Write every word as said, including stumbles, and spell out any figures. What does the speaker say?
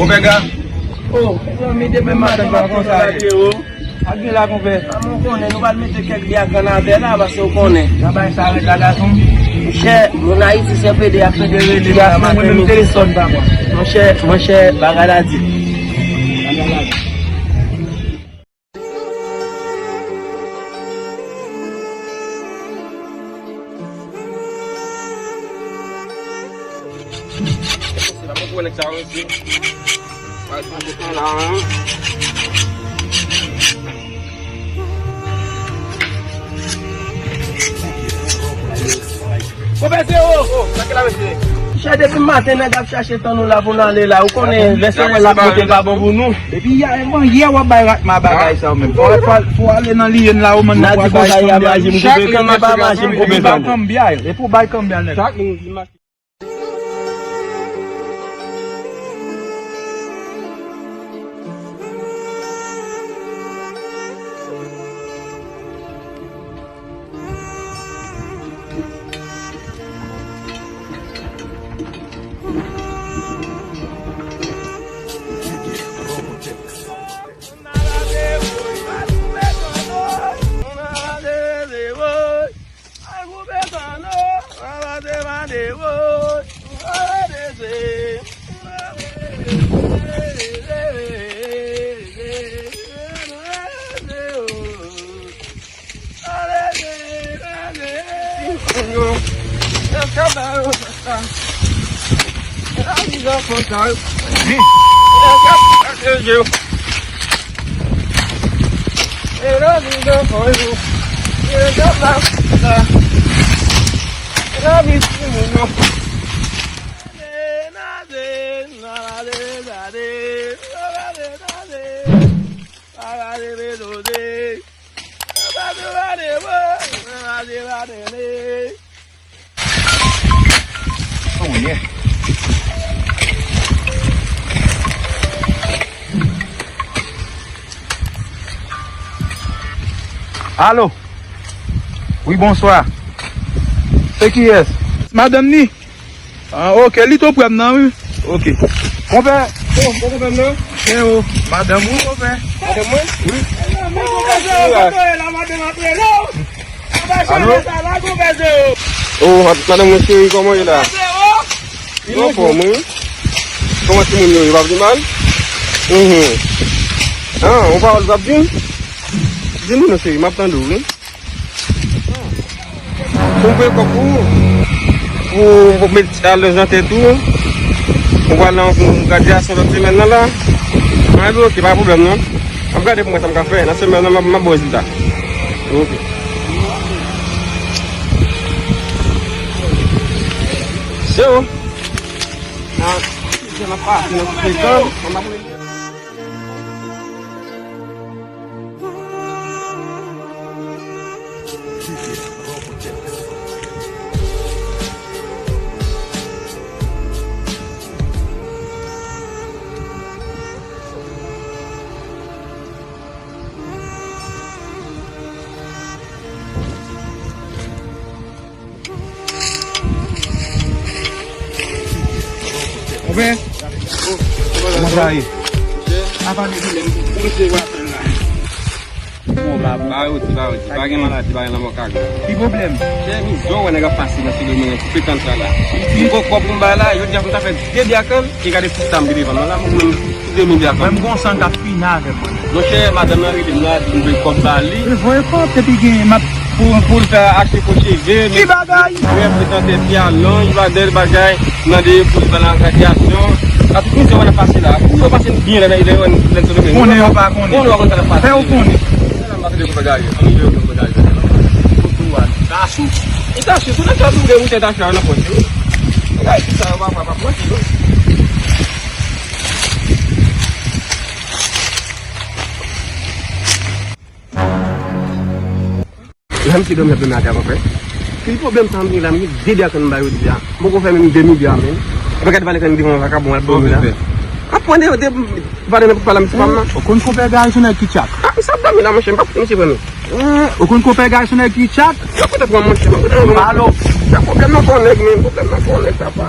Pèga. Oh, mezanmi, depi maten m ap tann sa, frero. Ak gen la, konpè. A, mwen konnen, nou pral mete kèk byak annadè la, paske w konnen. Nan bay sa, ret la, gason. Monchè, moun Ayiti, se pede ak pede rele m la maten midi swa. Monchè, monchè, bagay la di. Bagay la di. Se pa mwen pou wè nèg sa yo, mesye. Mwen ap pran la, hein. Konpè Zero! Oh, sa ki la, mesye? Chè, depi maten, nèg ap chache tan nou la pou n ale la. Ou konnen, lè solèy la ap monte pa bon pou nou. Depi yè, yè w ap bay Ratma bagay sa ou menm. Fò, fò, fò ale nan liyen la ou menm. N a di konsa, y a maji m koupe, kanpe pa maji m koupe. Li bay kanbyay. E pou bay kanbyay nèg. Chak moun di maji. Alo. Wi, bonswa. Se kiyès? Madanm ni? Ah, ok, li tou prè m nan, wi. Ok. Konpè. Oh, bon, konpè m nan? Se ou. Madanm ou, konpè? Madanm mwen? Wi. Alo? Oh, mad-, madanm mwen cheri, kòman w ye la? Mwen anfòm, wi. Kòman timoun yo ye? Yo pa vin mal? Mhm. Ah, yon pawòl w ap di m? Di m non, cheri, m ap tande w, wi. Pou m voye kòb pou ou, pou, pou met alèz nan tèt ou, ou pral nan yon gradyasyon lòt semèn nan la. Mwen di, ok, pa pwoblèm non. M ap gade pou mwen sa m ka fè. Nan semèn nan, m ap, m ap ba w rezilta. Ok. Se ou. Nan, nan pase nan frekan, m ap Konpè? Kòman sa ye? Apa de pwoblèm pou se w ap fè la? Bon, pa, pa rete, pa rete. Pa gen maladi, pa gen lanmò kaka. Ki pwoblèm? Chè, mizè w wè nèg ap pase nan Sendomeng an, koupe kann sa la. M gon kòb pou m bay la, jodi a pou m ta fè de byakann, e gade ti sa m te devan mwen la, m, m, de mil byakann. Mwen, m gon san k ap fini avè m. Monchè, madanm nan rele m la, di m voye kòb ba li. Li voye kòb, epi gen, m ap pou, pou l fè achte fo cheve, ki bagay? Brèf, retante pye alonj, badèl bagay, mande pou l ba l an gradyasyon. Sa tout moun se wè n ap pase la. Pou yo pase byen lè, lè, lè, lè, lè, konnen yo pa konnen. Konnen yo pa konnen sa k ap pase. Fè yo konnen. Lè m pase de kote gari, ann yo kote gari. Kote w al? Tasou. E Tasou, tou nèg sa tou gen bouchè Tasou nan pòch yo. Bagay sa yo pa, pa, pa pòch yo. Lè m te dòmi ap dòmi atè a, konpè. Ki pwoblèm sa m gen la, m gen de byakann m bay jodi a. M poko fè menm de mil byakann menm. Epi gade valè kann devan vakabon ap dòmi la. Ap pran de, de valè nan pale m, se pa m nan. Ou konn konpè Gary se nèg ki tchak. Ah, m sa ap dòmi la, monchè, m pa fout misye pran non. Ou konn konpè Gary se nèg ki tchak. Yo kote pran monchè, yo kote pran. Alo. Sa pwoblèm nan pran nèg menm, pwoblèm nan pran nèg papa.